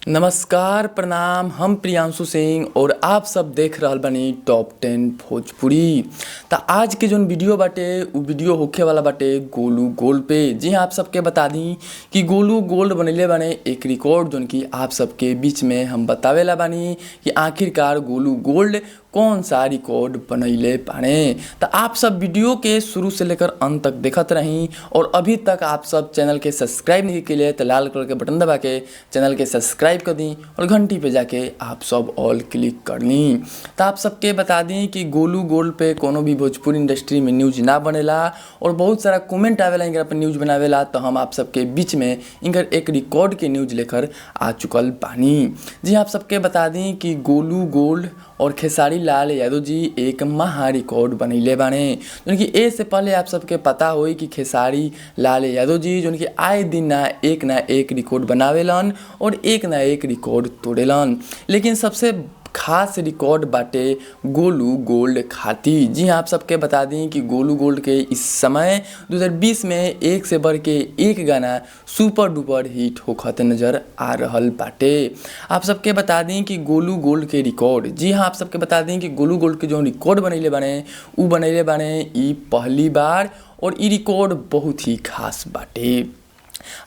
नमस्कार प्रणाम, हम प्रियांशु सिंह और आप सब देख रहल बानी टॉप 10 भोजपुरी। त आज के जोन वीडियो बाटे उ वीडियो होखे वाला बाटे गोलू गोल्ड पे। जी हाँ, आप सबके बता दी कि गोलू गोल्ड बनैले बाने एक रिकॉर्ड जोन की आप सबके बीच में हम बतावेला बानी कि आखिरकार गोलू गोल्ड कौन सा रिकॉर्ड बनैले बाने। त आप सब वीडियो के शुरू से लेकर अंत तक देखत रही और अभी तक आप सब चैनल के सब्सक्राइब नहीं के लिए तो लाल कलर के बटन दबा के चैनल के सब्सक्राइब कर दी और घंटी पे जाके आप सब ऑल क्लिक कर ली। तो आप सबके बता दी कि गोलू गोल्ड पे कोनो भी भोजपुरी इंडस्ट्री में न्यूज ना बनेला और बहुत सारा कमेंट आवेला इनकर पर न्यूज बनावेला, तो हम आप सबके बीच में इनकर एक रिकॉर्ड के न्यूज लेकर आ चुकल बानी। जी आप सबके बता दी कि गोलू गोल्ड और खेसारी लाल यादव जी एक महा रिकॉर्ड बनैले बाने, जोन कि ए से पहले आप सबके पता होई कि खेसारी लाल यादव जी जोन कि आए दिन ना एक रिकॉर्ड बनावेलन और एक ना एक रिकॉर्ड तोड़ेलन, लेकिन सबसे खास रिकॉर्ड बाटे गोलू गोल्ड खाती। जी हाँ, आप सबके बता दी कि गोलू गोल्ड के इस समय 2020 में एक से बढ़ के एक गाना सुपर डुपर हिट होखत नज़र आ रहल बाटे। आप सबके बता दी कि गोलू गोल्ड के रिकॉर्ड, जी हाँ आप सबके बता दी कि गोलू गोल्ड के जो रिकॉर्ड बनैले बाने उ बनैले बाने ई पहली बार और ई रिकॉर्ड बहुत ही खास बाटे।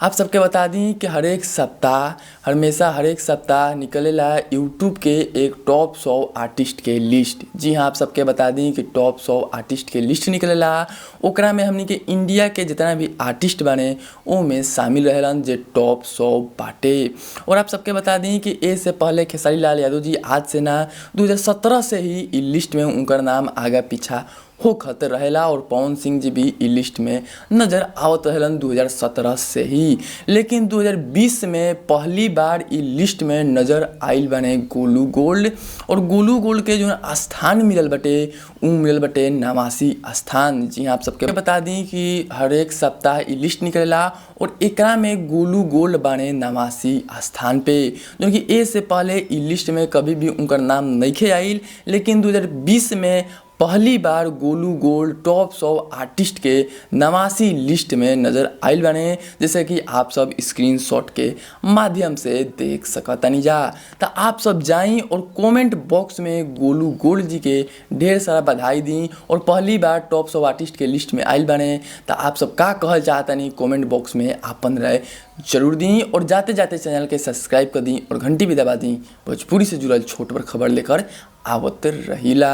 आप सबके बता दी कि हर एक सप्ताह हमेशा हर एक सप्ताह निकलेला यूट्यूब के एक टॉप 100 आर्टिस्ट के लिस्ट। जी हाँ, आप सबके बता दी कि टॉप 100 आर्टिस्ट के लिस्ट निकलेला, ओकरा में हमनी के इंडिया के जितना भी आर्टिस्ट बने ओ में शामिल रहेलन जे टॉप 100 बाटे। और आप सबके बता दी कि ए से पहले खेसारी लाल यादव जी आज से ना 2017 से ही इ लिस्ट में उनकर नाम आगा पीछा होखत रहेला और पवन सिंह जी भी इ लिस्ट में नज़र आवत रहेलन 2017 से ही, लेकिन 2020 में पहली बार इ लिस्ट में नज़र आइल बने गोलू गोल्ड। और गोलू गोल्ड के जो स्थान मिलल बटे उ मिलल बटे 89 स्थान। जी हाँ, आप सबके बता दी कि हर एक सप्ताह इ लिस्ट निकलेला और एकरा में गोलू गोल्ड बाने 89 स्थान पे, जो कि ए से पहले इ लिस्ट में कभी भी उनकर नाम नइखे आइल, लेकिन 2020 में पहली बार गोलू गोल्ड टॉप 100 आर्टिस्ट के 89 लिस्ट में नज़र आइल बाने, जैसे कि आप सब स्क्रीनशॉट के माध्यम से देख सकतानी जा। तो आप सब जाई और कमेंट बॉक्स में गोलू गोल्ड जी के ढेर सारा बधाई दी और पहली बार टॉप 100 आर्टिस्ट के लिस्ट में आइल बाने। तो आप सब का कहल चाहतानी कमेंट बॉक्स में आपन राय जरूर दी और जाते जाते चैनल के सब्सक्राइब कर दी और घंटी भी दबा दी। भोजपुरी से जुड़ल छोट बड़ खबर लेकर आवत रहिला।